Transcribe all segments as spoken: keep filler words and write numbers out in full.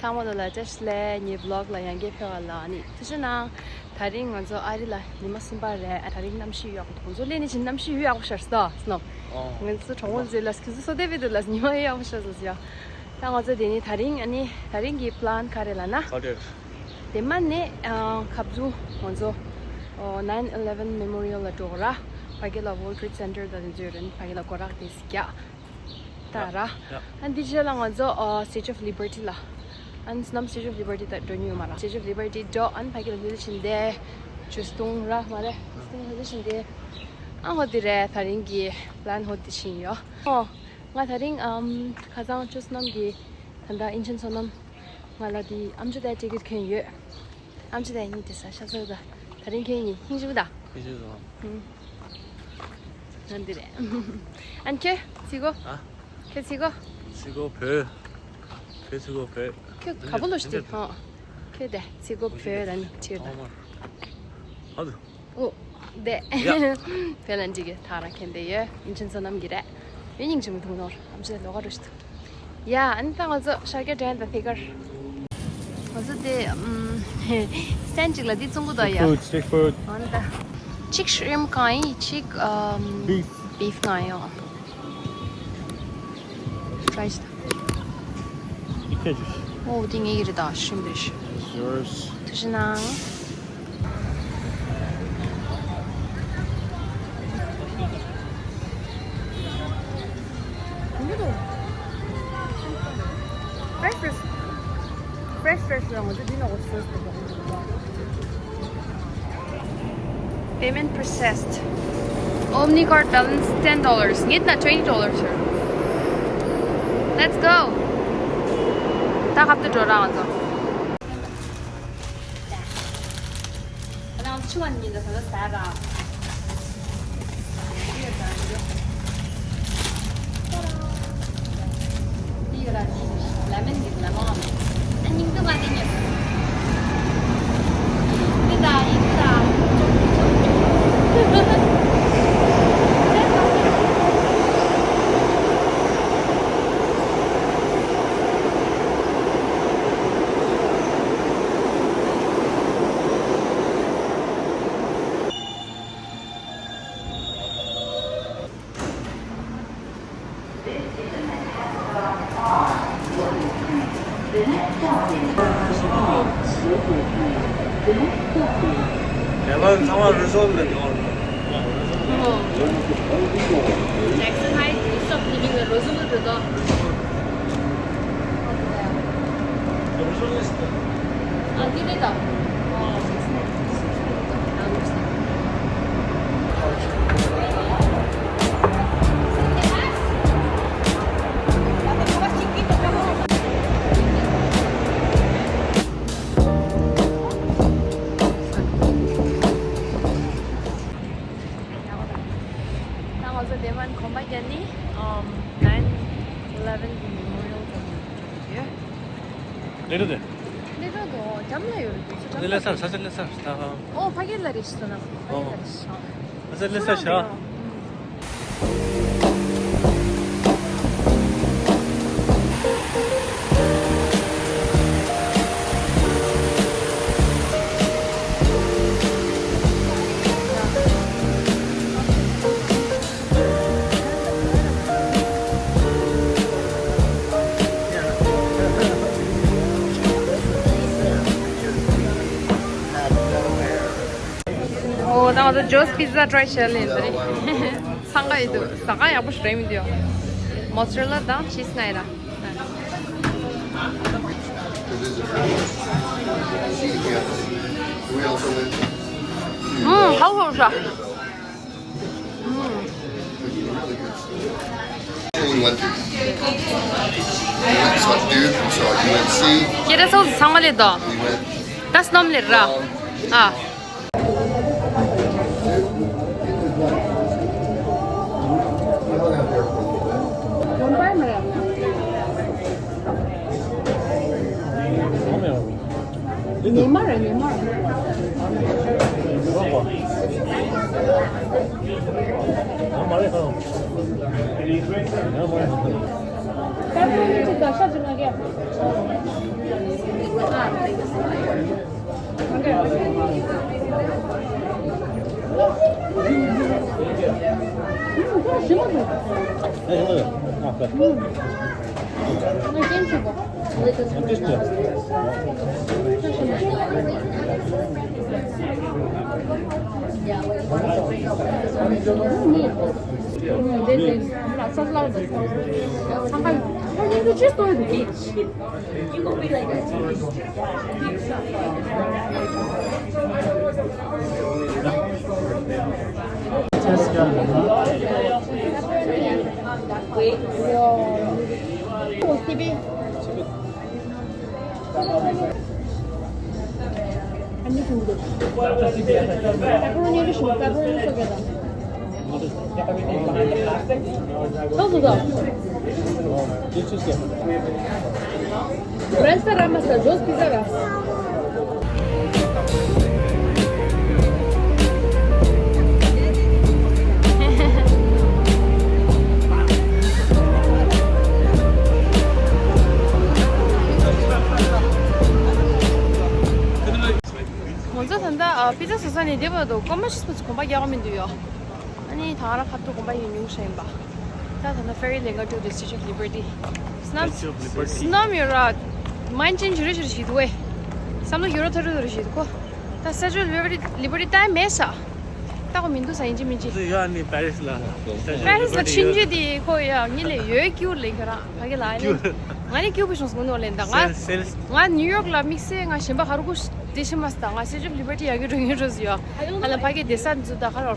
ཚང་མ་ལ་བཀྲ་ཤིས་བདེ་ལེགས། ངའི་བི་ལོག་ལ་ཡང་བསྐྱར་ཕེབས་པ་ལ་ཨ་ནི་ཐུགས་རྗེ་གནང་། དེ་རིང་ང་ཚོ་ཨ་རི་ལ་ཉི་མ་གསུམ་པ་རེད། དེ་རིང་གནམ་གཤིས་ཡག་པོ་འདུག་ང་ཚོ་སླེབས་ནས་ཕྱིན་གནམ་གཤིས་ཡག་པོ་ཤར་སོང་སྣོ། ཨོ། ང་ཚོ་གྲོགས་མོ་ཚོས་ལབ་ཁྱེད་ཚོ་བསོད་བདེ་པོ་འདུག་ལབ། ཉི་མ་ཡག་པོ་ཤར་སོང་ཟེར་ཡ། ད་ང་ཚོ་དེ་ནི་དེ་རིང་ཨ་ནི་དེ་རིང་གི་པི་ལན་ག་རེ་ལབ་ན། ག་རེ། དེ་མ་ནས་ཨ་ཁ་བཙུགས་ང་ཚོ་ཨོ་nine eleven Memorial ལ་འགྲོ་ར། ཕ་གི་ལ་World Trade Center དང་དེ་ཚོ་ཡོད་རེད། ཕ་གི་ལ་སྐོར་རག་དེ་རྒྱག་ད་ར། ཡ། ཨ་འདི་རྗེས་ལ་ང་ཚོ་ཨ་Statue of Liberty ལ། ཨ་ནི་ནམ་Statue of Liberty ད་འགྲོ་མྱོང་ཡོད་མ་ར། Statue of Liberty འགྲོ། ཨ་ནི་ཕ་གི་ལ་ལྷོད་ལྷོད་ཕྱིན་ཏེ། ཇུས་བཏུང་ར་མ་རེད། ཇུས་བཏུང་ལྷོད་ལྷོད་ཕྱིན་ཏེ། ཨ་འོ་དེ་རེད། དེ་རིང་གི་པི་ལན་འོ་དེ་ཕྱིན་ཡོད། ཨོ། ང་དེ་རིང་ཨམ་ཁ་སང་ཆུ་སྣམ་གི་ད་ལྟ་ཨིན་ཆན་སོ་ནམ་ང་ལ་དེ་ཨམ་ཅོག་དེ་ཊི་ཀེ་ཊི་གྱོན་ཡོད། ཨམ་ཅོག་དེ་གཉིས་དེ་ས་ཤ་ཚ་ད་དེ་རིང་ཁྱོད་གཉིས་ཧིང་ཞུ་ད། ཧིང་ཞུ་ད། ཨུམ། ང་འདི་རེད། ཨན་ཁྱོད་ཚིག་གོ་ཨ། ཁྱོད་ཚིག་གོ་ཚིག་གོ་བོད། ཁྱོད་ཚིག་གོ་བོད། ཁྱོད་ག་པོ་ལོ་ཞིག་དེ་ཧོ། ཁྱོད་དེ་ཚིག་གོ་བོད་ལ་ནི་ཁྱོད་ད། ཨ་དུ། ཨོ། དེ། ཡ། བེ་ལན་ཅིག་གི་ཐག་ར་ཁེན་དེ་ཡོད། ཨིན་ཆན་སོ་ནམ་གི་རེད། ཡོད་སྙིང་རྗེ་མི་འདུག་ནོར་ཨམ་ཆི་ལོག་ག་རུ་ཞིག་འདུག་ཡ། ཨ་ནི་ད་ང་ཚོ་ཤར་རྒྱག་འགྲན་ད་ཐད་ཀར། ང་ཚོ་དེ་ཨམ་སི་ཊེན་ཌི་ཅིག་ལ་དེ་བཙོང་གི་འདུག་ཡ། Food, street food. ཨ་ནི་ད། གཅིག་ཤི་རིམ་ཕི་གང་ཡིན། གཅིག་ཨམ་བིཕ། བིཕ་གང་ཡོད། ཊྲའི་ཞིག་ད། ཨོ་དེ་ངེད་ཀྱི་རེད་ད། ཤི་རིམ་བིཕ། It's yours. ཐུགས་རྗེ་གནང་། Fresh, fresh. Fresh, fresh. Payment processed. Omnicard balance ten dollars. ངེད་ན་twenty dollars. Let's go. ད་ཁབ་ཏུ་འགྲོ་རང་ཚོ། ཁྱོད་རང་ཚོ་ཆུ་བ་ཉིན་ལ་ཟ་ཟ་ཟ་ར། འདི་ཡོད་ར། འདི་ལ་མན་གྱི་ལ་མོ། ཨ་སྙིང་སྡུག་མ་འདི་ཉོས། འདི་དང་ཡིན་འདི་དང་། Jackson Heights, Bishop Living Roosevelt Road. ཨ་འདི་རེད་ད། ད་ང་ཚོ་དེ་མན་གོམ་པ་རྒྱག་ནི་ཨམ་nine eleven གི་Memorial གི་ཡོད། ལེ་རུ་དེ། ལེ་རུ་དོ་འགྲམ་ལ་ཡོད་རེད། དེ་ཚོ་འགྲམ་ལ་ལེ་སར་ས་ཆ་ལེ་སར་ད། ཨོ་ཕ་གི་ལ་རེད་ཤི་སོ་ན། ཕ་གི་ལ་རེད་ཤི། ཨ་ས་ལེ་སར་ཤ། ཨོ་ད་ང་ཚོ་Joe's Pizza try བྱས་ལེན་ད་རེད། འཚང་ཁ་ཡོད་འདུག་ཟ་ཁང་ཡག་པོ་ཞིག་རེད་མི་འདུག Mozzarella དང་cheese ང་ཡིན་ན། ཨུམ་ཧའོ་ཧའོ་ཤ། ཨུམ། Went to, went to dude, so I went see. ཁྱེད་རང་ཚོ་ཚང་མ་ལས་དོ། We went. ད་སྣོམ་ལེར་ར། ཨ། ཉི་མ་རེད་ཉི་མ། ད་ཁོ་ནི་ཅི་ད་ཤ་ཅི་མ་གས། ང་ཚོ་ད་ལྟ་ཨ་པི་ཛ་ཟ་ས་ནས་བསྡད་པ་དང་སྐར་མ་བཞི་ཙམ་གོམ་པ་རྒྱག་གི་མི་འདུག་ཡོ། ཨ་ནི་ད་ང་རང་ཁ་ཐུག་གོམ་པ་ཡིན་ཉུང་ཤ་ཡིན་པ། ད་ད་ལྟ་ཕེ་རི་ལེན་ག་འགྲོ་དུས་Statue of Liberty། Statue of Liberty། སྣམ་ཡོད་ར། མན་ཅན་ཇུ་རེ་ཇུ་རེ་ཞིག་འདུག་ཨེ། བསམ་བློ་ཡོད་ར་ཐོར་རེ་ཐོར་རེ་ཞིག་འདུག་གོ། ད་Statue of Liberty Liberty ལྟ་མེད་ས། ལྟ་གོ་མི་འདུག་ས་ཡིན་གཅིག་མིན་གཅིག་ཡོད་ཨ་ནི་པེ་རིས་ལ། པེ་རིས་ལ་ཕྱིན་རྗེས་དེ་ཁོ་ཡ་ངི་ལས་ཡོད་ཀྱུ་ལེན་ག་ར་ཕ་གི་ལ་ཨ་ནི། ང་ནི་ཀྱུ་བུ་ཤོང་སོང་ནོ་ལེན་ད་ང་། ང་ནིའུ་ཡོག་ལ་དམིགས་བསལ་ང་གཞན་པ་ཧ་རུ་ཀུ་དེ་ཤི་མ་སྟ་ང་Statue of Liberty ཡ་གི་འགྲོ་ཡོད་འགྲོ་ཟི་ཡ། ཨ་ལ་ཕ་གི་དེ་ས་འཛུ་ད་ཁ་རོ།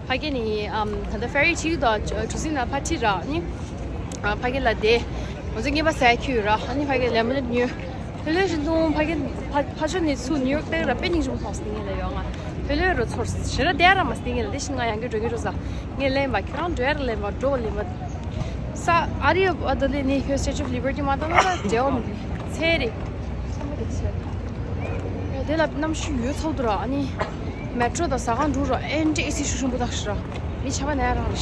ཕ་གི་ནི་ཨམ་ད་ལྟ་ཕེ་རི་ཁྲིད་དོ་གྲུ་གཟིངས་ན་ཕ་ཁྲིད་ར་ནི། ཨ་ཕ་གི་ལ་དེ། ང་ཚོ་ངེས་པ་ཟས་ཁྱུ་ར་ཨ་ནི་ཕ་གི་ལེ་མོ་ནེ་ཉོས། ཕེ་ལོས་ཞིག་འདུག་ཕ་གི་ཕ་ཕ་ཆོ་ནི་ཚུ་ནིའུ་ཡོག་སྟེགས་ར་དཔེ་སྙིང་རྗེ་མོ་མཐོང་སྟེ་ངེས་ལ་ཡོང་ང་། ཕེ་ལོས་རོ་ཚོར་ཞེ་ར་དེ་ར་མ་སྟེ་ངེས་ལ་དེ་བཞིན་ང་ཡང་གི་འགྲོ་གི་རོ་ཟ། ངས་ལེན་པ་ཁྱེད་རང་འགྲོ་ཡ་ར་ལེན་པ་འགྲོ་ལེན་པ། ས་ཨ་རི་ཡོད་ཨ་ད་ལེ་ནི་ཁྱོད་Statue of Liberty མ་ལྟ་ན་ད་འབྲེལ་བ་མི་འདུག་ཚེ་རེད། དེ་ལ་གནམ་གཤིས་ཡོད་ཚོགས་འདུག་ར་ཨ་ནི། མེ་ཊོ་དང་ཟ་ཁང་འགྲོ་ར་ཨེ་འདྲ་ཨེ་སི་ཤུགས་ཆེན་པོ་དག་ཤི་ར། མི་ཆ་བ་ན་ཡ་རང་རེད།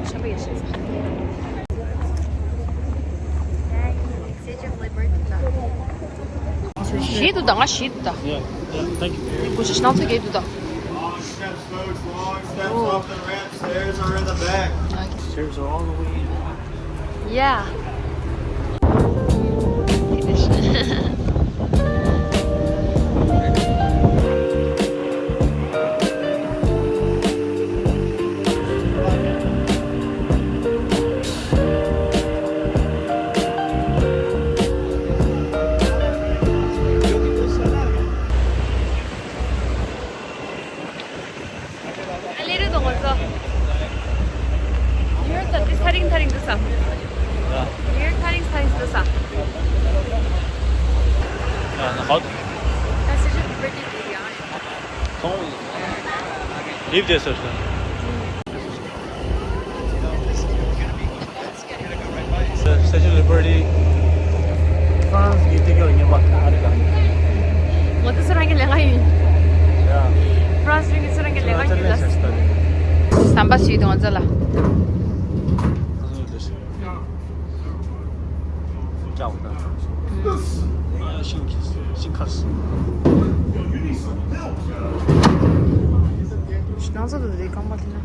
ཆ་བ་ཡ་ཤེས་ཚ། ཞིག་འདུག་ད་ང་ཞིག་འདུག་ད། Yeah, yeah, thank you. གོ་ཤེས་ཤིག་ནང་ཚོ་གས་འདུག་ད། Long steps, folks, long steps off the ramp. Stairs are in the back. Stairs are all the way in. Yeah. ཨ་ལེ་རེད་དོ་ང་ཚོ། ཉུ་ཡོག་ད་དེ་ཚ་རིང་ཚ་རིང་འདུག་ས། ཉུ་ཡོག་ཚ་རིང་ཚ་རིང་འདུག་ས། ད་སི་ཤི་པི་རི་ཊི་འདུག་ཡ། Leave this or something. Statue of Liberty. France གི་སྟེགས་ཡོད་ཉེ་བ་ཨ་རི་ལ། ང་ཚོ་སུ་རང་གི་ལས་ཀ་ཡིན། Yeah. France གི་སུ་རང་གི་ལས་ཀ་ཡིན་ལ། ཟམ་པ་ཞིག་འདུག་ང་ཚོ་ལ། ཤིང་ཁ་ཤིང་ཁ། ང་ཚོ་ལ་རེ་རྐང་པ་དེ་ན།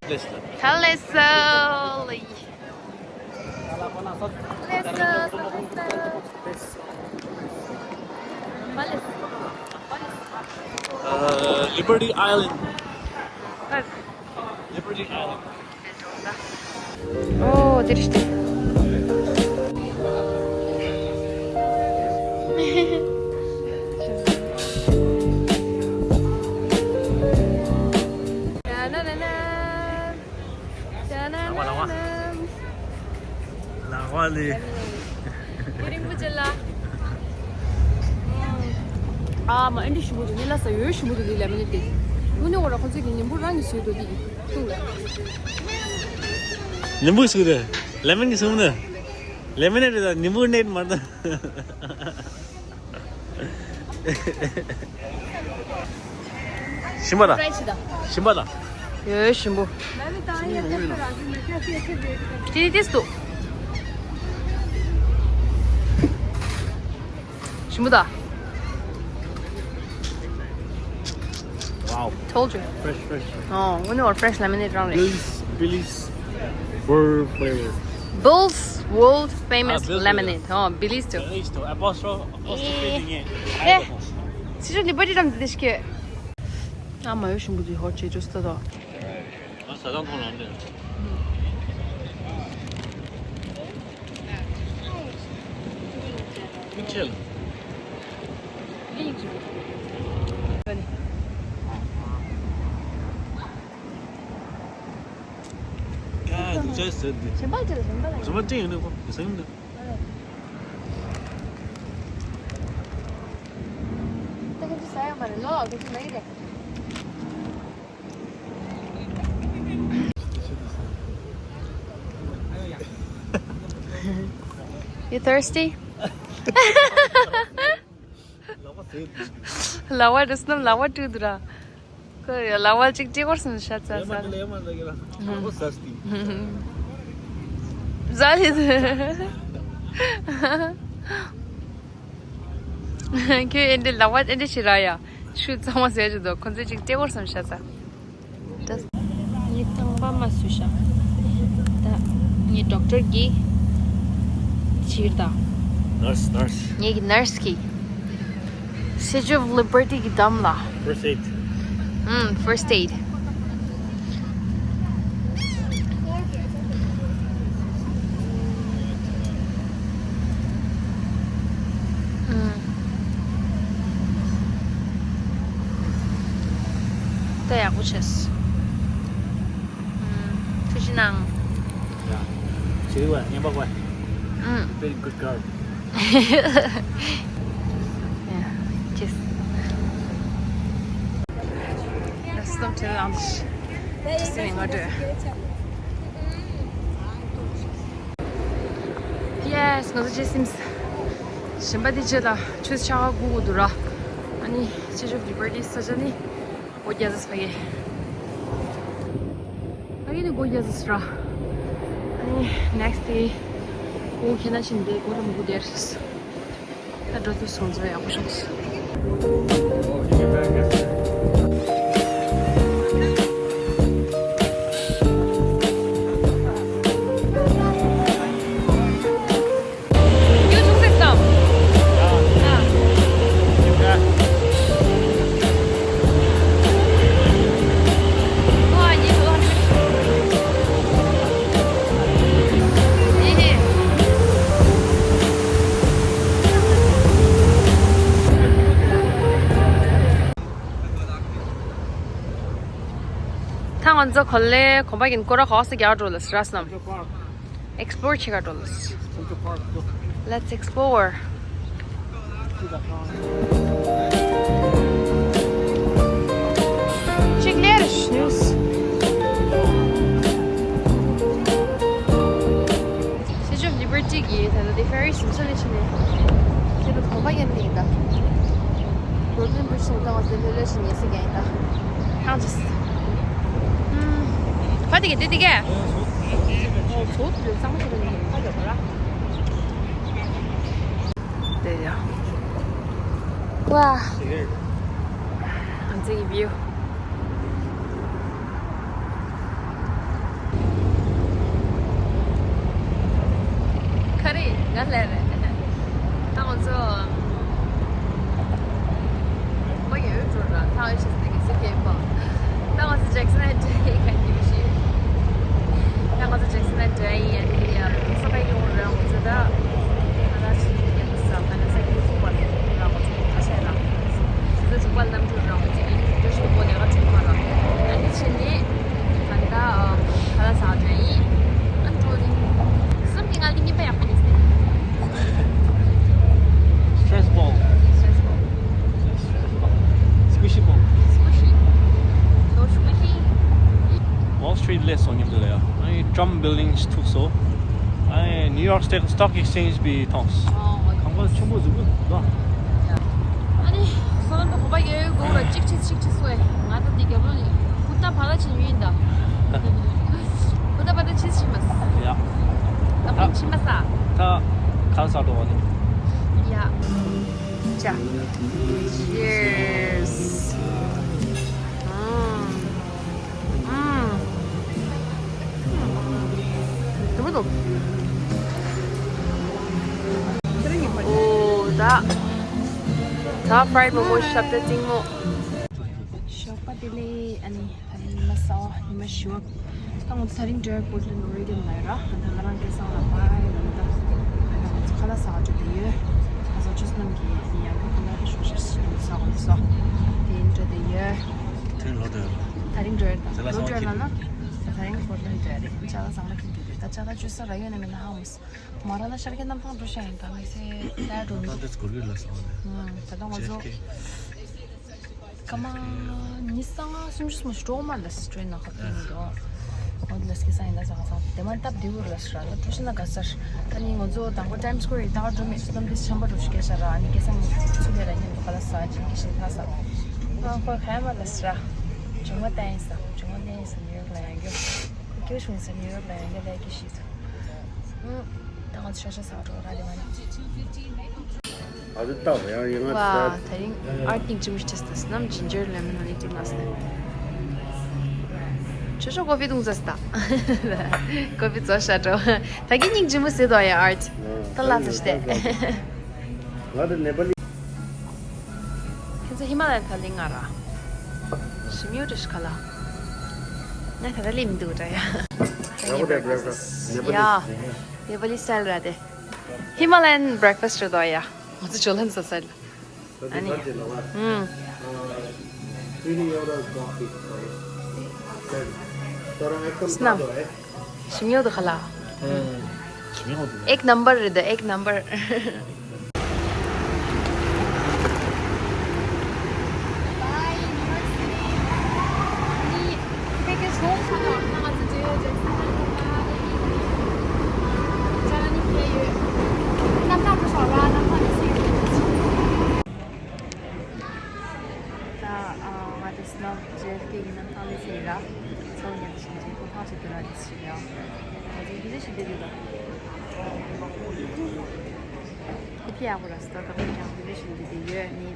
ད་ལེ་སོ་ལེ། ད་ལེ་སོ་ད་ལེ་སོ། ཨ་Liberty Island. Liberty Island. ཨོ་དེ་རེད་དེ། ལགས་པ་ལགས་པ། ལགས་པ་ལས། དེ་རིང་པོ་ཅན་ལ། ཨ་མ་ཨེ་འདྲ་ཞིམ་པོ་འདུག་ནི་ལ་ས་ཡོད་ཞིམ་པོ་འདུག་ནི་ལེ་མོ་ནེ་ཊི་དེ། དངོས་གནས་འོ་ར་ཁོ་ཚོས་ཀྱི་ཉིན་པོ་རང་གིས་བཟོས་འདུག་དེ་གི་ཐུག་ལ། ཉིན་པོ་བཟོས་དེ་ལེ་མོན་གྱིས་བཟོས་ནི། ལེ་མོ་ནེ་ཊི་དང་ཉིན་པོ་ནེ་ཊི་མ་གཏོགས། ཞིམ་པ་ལ། ཕྲའི་ཞིག་དང་། ཞིམ་པ་ལ། ཡོད་ཞིམ་པོ། ཅི་ཏིས་ཏུ། ཞིམ་པོ་ད། Wow. Told you. Fresh, fresh. Oh, we know our fresh lemonade around it. Billy's, Billy's World Flavor. Bill's World Famous Ah, Bill's, lemonade. Oh, Billy's too. Billy's too. Apostrophe, apostrophe Yeah. ing 예. 진짜 리버리랑 드시게. 아, 마요 신부도 이거 제주스타다. ང་ཟ་ཐང་མཐོང་ལམ་ནས། མིག་ཆེ་ལ། ཡ་ཡ་འདུག་ཆ་ཟེར་འདི། ཞིམ་པ་ཅིག་ཞིམ་པ་ལ། ཞིམ་པ་ཅིག་ཡིན་ནི་ཁོ་ཟེར་གི་འདུག་ད་ཁྱེད་ཚོ་ཟ་ཡོད་མ་རེད་ལོ། ཁྱེད་ཚོ་མ་ཡིན་རེད། You thirsty? ལག་པ་རེས་ནམ་ལག་པ་བཀྲུས་འདུག་ར། ཁོས་ལག་པ་གཅིག་ལྕེ་སྐོར་སོང་ཤ་ཚ་ས། ལག་པ་ཟ་སྟེ། ཟ་ལི། ཁྱོད་ཨེ་འདྲ་ལབ་པ་ཨེ་འདྲ་བྱེད་ར་ཡ། ཤུ་གཙང་མ་ཟེར་གྱི་འདུག་ཁོ་ཚོས་ཅིག་ལྟེ་བར་སོང་ཤ་ཚ། ད་ངའི་རྐང་པ་མ་བཟོས་ཤག་ད་ངའི་ཌོག་ཊར་གྱིས་བྱིར་ད། Nurse, nurse. ངེད་ཀྱི་ནར་སི་གིས། Statue of Liberty གི་འགྲམ་ལ། First aid. ཨུམ། First aid. ཨུམ། ད་ཡག་པོ་བྱས། ཨུམ། ཐུགས་རྗེ་གནང་། ཡ། བྱིས་པ་ངན་པ་དགོས། ཨུམ། Very good girl. Yeah, just. Let's stop to lunch. Just in order. Yes, ང་ཚོ་ཅེས་སིམས། ཞིམ་པ་འདི་རྗེས་ལ་ཆུ་ཆག་སྒུག་དགོས་འདུག་ར། ཨ་ནི་Statue of Liberty ས་ཆ་ནི་སྒོ་རྒྱག་ས་ཕ་གི། ཕ་གི་ནི་སྒོ་རྒྱག་ས་ར། ཨ་ནི་next day སྒོ་ཁྱེར་ན་ཕྱིན་ཏེ་སྒོ་རམ་སྒོ་དེར། ད་འགྲོ་དུས་སོང་ཚོ་ཡག་པོ་བྱུང་སོང་། ད་ང་ཚོ་གོ་ལའི་གོམ་པ་གིན་སྐོར་ར་ཧོ་སི་རྒྱག་འགྲོ་ལ་སི་ར་སྣམ། Explore བྱེད་ག་འགྲོ་ལ་སི། Let's explore. གཅིག་ལེར་ཤུས། Statue of Liberty གི་ད་ལྟ་དེ་ཕེ་རི་སི་མཚོན་ལས་ཕྱིན་ནས་དེ་ལ་གོམ་པ་ཡན་ལ་ཡིན་ད། Brooklyn Bridge ནས་ལྟ་བ་ཟེར་ལྷོད་ལྷོད་ཞིག་ཉལ་ས་ག་ཡིན་ད། ཐང་ཅིས། ཧུམ། ཕ་དེ་ག་དེ་དེ་ག་ཚོགས་དུ་གཙང་མ་ཞིག་ལ་ཉལ་ཁ་ཡོད་པ་ར། དེ་ཡ། ཝ། ང་ཚོའི་བིའུ། ག་རེ་ང་ལ་རེད། ད་ང་ཚོ་མ་ཡོད་འགྲོ་ར་ཐང་ཆེ་སྟེ་གི་སི་ཁེ་པ། ད་ང་ཚོ་ཇེག་སན་ཨེ་ཌེ་ཡི་ག་ནི་བཞི། ད་ང་ཚོ་ཇེག་སན་ཨེ་ཌེ་ཡི་ཡ་ནི་ཡ་ས་ཕ་ཡོང་ར་ང་ཚོ་ད་ང་ཚོ་ཞིག་ཡ་ས་ཕ་ན་ས་ཁེ་པ་ཐུག་པ་ར་ང་ཚོ་ཡ་ས་ཡ་ར། ང་ཚོ་ཇུག་པ་ལམ་ཁྲོད་ར་ང་ཚོ་ཡིན་འགྲོ་ཞིག་པོ་ནས་ང་ཚོ་མ་ར་ཨ་ནི་ཕྱིན་ནས། ད་ལྟ་ཁ་ལག་ཟ་འགྲོ་ཡིན། ཨ་འགྲོ་ཡིན། གསུམ་གྱི་ང་ལ་གཉིས་པ་ཡག་པོ་ཡིན་ཟེར། Stress ball. Stress ball. Squishy ball. Squishy. So squishy. Wall Street སླེབས་སོང་སྙམ་དུ་ལ་ཡ། ཨ་ནི་Trump Building ཐུག་སོང་། ཨ་ནི་New York Stock Exchange བི་མཐོང་སོང་། ཨོ། ཁང་པ་ཆེན་པོ་ཟིག་གི་འདུག་ཨ་ནི་སོ་ལམ་པ་གོ་པ་ཡོད་གོ་ར་གཅིག་ཆེ་གཅིག་ཆེ་སོ་ཡ། ང་ད་དེ་རྒྱབ་ལོགས་ནས་ཧུ་ཏ་བ་ད་ཆེ་ཡོད་ཡིན་ད། ཧུ་ཏ་བ་ད་ཆེ་ཆེ་མ་ས། ཡ། ད་ཕན་ཆེ་མ་ས། ད་གང་ས་འགྲོ་བ་ནི། ཡ། ཅ། Cheers. ཨོ་ད། ད་fried momo་ཞབས་ཏ་རྩིང་མོ། ཞོགས་པ་བདེ་ལེགས། ཨ་ནི་ད་ནི་ཉི་མ་གསར་པ་ཉི་མ་བཞི་པ། ད་ང་ཚོ་ད་རིང་འགྲོ་ཡ་Portland Oregon་ལ་ཡོད་ར། ད་ང་རང་སྐལ་བཟང་ལ་bye་ལབ་ད། ད་ང་ཚོ་ཁ་ལག་ཟ་བར་འགྲོ་བསྡད་ཡོད། ང་ཚོ་ཆུ་ཚོད་ནམ་གྱི་ཡང་གི་ཁ་ལག་ཞོགས་ཞོགས་ཞིག་ཟ་དགོས་ས། དེ་ཡིན་འགྲོ་བསྡད་ཡོད། ད་རིང་ལོ་འགྲོ་ཡོད་ལ་ལོ་འགྲོ་ཡོད་ལ་ན། ད་རིང་Portland་འགྲོ་ཡ་རེད། ཅ་ལག་ཚང་མ་འཁྱེར་འགྲོ་རེད། ད་ཅ་ལག་བཅོལ་ས་ར་ཡོད་ན་མེད་ན་ཧ་གོ་མ་སོང་། མོ་ར་ལ་ཤར་གྱི་གནམ་ཐང་འགྲོ་ཤག་ཡིན། ད་ངས་ཟེར་ད་འགྲོ་མི་ཐང་དེ་སྐོར་གྱི་ལ་སོང་ནས། ད་ལྟ་ང་ཚོ་ཇེ་ཨེཕ་ཁེ། སྐར་མ་ཉི་ཤུ་རྩ་ལྔ་སུམ་ཅུ་སུམ་ཅུ་འགྲོ་མ་ལ་སི་ཊེན་ནང་ཁ་ཐུག་འགྲོ། འོ་དེ་ལ་སྐལ་བཟང་ཡིན་ད་ཟ་ཁ་སང་དེ་མ་སྟབས་བདེ་བོ་ལ་སི་ར་ལ་འགྲོ་ཤི་ན་དགའ་སར། ད་ནི་ང་ཚོ་དང་པོ་Times Square་ཡི་ད་ག་འགྲོ་མེད་ཤི་ལམ་དེ་ཆམ་པ་འགྲོ་ཤི་སྐད་ཤ་ར། ཨ་ནི་སྐལ་བཟང་ཚུ་ལས་ར་ཉིན་འགྲོ་ཁ་ལ་ཟ་ཅིག་གི་ཤིན་ཐ་ས། ཨ་ཁོ་ཁ་ཡ་མ་ལ་སི་ར། ཇུང་བ་བསྟན་ཡིན་ས་ཇུང་བ་བསྟན་ཡིན་ས་ནིའུ་ཡོག་ལ་ཡང་རྒྱུ། ཁོ་སྐྱོ་བྱུང་ས་ནིའུ་ཡོག་ལ་ཡང་རྒྱུ་ལས་ཀྱི་ཤི་ཐུ། ད་ང་ཚོ་ཤ་ཤ་ཟ་འགྲོ་ར་དེ་མ་ནི། ཨ་ཙི་ལྟ་བ་ཡང་ཡིན་ང་ཚོ། ད་རིང་ཨར་ཐིང་ཅི་མི་ཤི་ཏེ་སྣམ་ginger lemon honey tea ནས་ནས། ཆོ་ཆོ་ཀོ་ཕི་བཏུང་ཚར་སྟ། ཀོ་ཕི་ཚོ་ཤ་འགྲོ། ད་གི་སྙིང་རྗེ་མོ་ཟེར་དོ་ཡ་ཨར་ཐི། ད་ལ་ཚོ་ཤི་ཏེ། ང་ཚོ་ཧི་མ་ལ་ཡན་ཐ་ལི་ང་ར། ཞིམ་ཡོད་རེ་ཤི་ཁ་ལ། ང་ད་ད་ལི་མི་འདུག་འདྲ་ཡ། ཡག་པོ་རེད་breakfast། ཡ། Nepali style ར་དེ། Himalayan breakfast རེད་དོ་ཡ། ང་ཚོ་ཇོ་ལན་ས་སལ། ཨ་ནི། ཨུམ། སྣམ། ཞིམ་ཡོད་དོ་ཁ་ལ། ཞིམ་ཡོད་དོ། ཨེག་ནམ་བར་རེད་དོ་ཨེག་ནམ་བར། ད་ང་དེ་སྣམ་ཇེ་ཨེཕ་ཁེ་གི་ནང་ཐང་ལས་ཟིན་ར། ཚོ་ཉན་ཞིང་ཅིག་ཁོ་ཐང་ཆེ་དུ་ར་དེ་ཞིག་ཡང་། ང་ཚོ་འདི་ཞིག་བསྡད་ཡོད་ད། ཁོ་ཕི་ཡག་པོ་ར་སི་ད་ད་ཁོ་ཀྱང་འདི་ཞིག་བསྡད་ཡོད་ནི།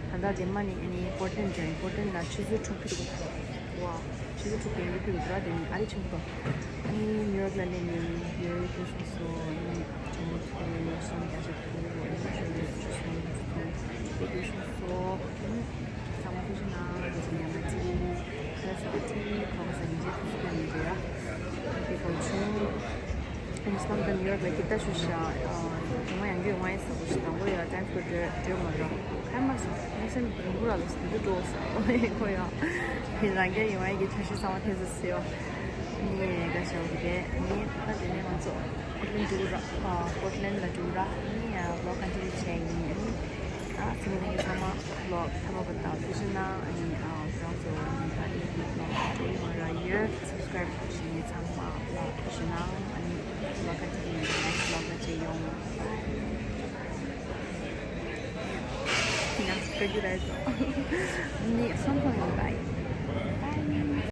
ད་ལྟ་རྗེས་མ་ནི་ཨ་ནི་པོར་ཊ་ལེན་ཌི་ཡིན། པོར་ཊ་ལེན་ཌི་ལ་ཆུ་ཚོད་དྲུག་ཕུད་འདུག་བ། ཆུ་ཚོད་དྲུག་བརྒྱད་ལོ་ཕུད་འདུག་བ། དེ་ནི་ཨ་རི་ཆེན་པོ་དང་། ཨ་ནི་ནིའུ་ཡོག་ལ་སླེབས་ནས་ཡོད་ཡོད་སྐྱོ་ཤོས་སོ། ཨ་ནི་ཇོ་མོ་ཚོ་ཡོད་སོང་རྒྱ་ཆེ་ཁུལ་ཡོད་ནི་ཞོ་ཡོད་ཆུ་སོང་ཚོ་སྐྱོ་ཤོས་སོ། ཨ་ནི་ཚང་མ་ཐུགས་རྗེ་གནང་། ང་ཚོ་ཉི་མ་གཅིག་ཁ་ས་ཁ་ཐི་གོང་ས་ཉིན་རྗེས་ཐུགས་རྗེ་ཆེ་ཡིན་རེད་ཡ། དེ་གང་བྱུང་། ཨ་ནི་སྣམ་དང་ནིའུ་ཡོག་ལ་སྐྱིད་ད་ཞུ་ཤ། ཨ། ཚང་མ་ཡང་རྒྱུས་ཡོང་བ་ཡིན་བསམ་པ་ཞིག་དང་པོ་ཡ་ཊེམ་སྐུ་སྒྲོལ་སྒྲོལ་མ་རོ། ཁ་མ་སོང་། ངའི་སེམས་རིང་པོ་ར་ལོ་སུ་འདུག་འགྲོ་ས་ཁོ་ཡ། ཡིན་རང་རྒྱལ་ཡོང་བ་ཡི་གི་ཐ་ཤི་ཚང་མ་ཐེ་ཚོ་སེ་བ། ནི་དགའ་ཞའོ་གི་རེད། ནི་ད་དེ་ནས་ང་ཚོ་པོར་ཊ་ལེན་ཌི་འགྲོ་ར། ཨ། པོར་ཊ་ལེན་ཌི་ལ་འགྲོ་ར། ནི་ཡ་ཝོག་ཀོན་ཊི་ནིའུ་བྱས་ཡིན། ནི་ད་སེམས་ནང་གི་ཚང་མ་ཝོག་མཐའ་མ་བར་དུ་ཐུགས་རྗེ་གནང་། ཨ་ནི་ཨ་ཁྱེད་རང་ཚོ་ནི་ད་ནི་ཝོག་ཏོ་ཡོང་བ་ར་ཡོད། སབ་སི་ཀ་རའིབ་བྱེད་མཁན་ཚང་མ་ལ་ཐུགས་རྗེ་གནང་། ཨ་ནི་ཝོག་ཀོན་ཊི་ནིའུ་ནེག་སི་ཊི་ཝོག་ལ་མཇལ་ཡོང་། ཡིན་ན་སྐད་རྒྱུ་རེད་དོ། ནི་སོང་ཁོང་ཡིན་པ་ཡིན།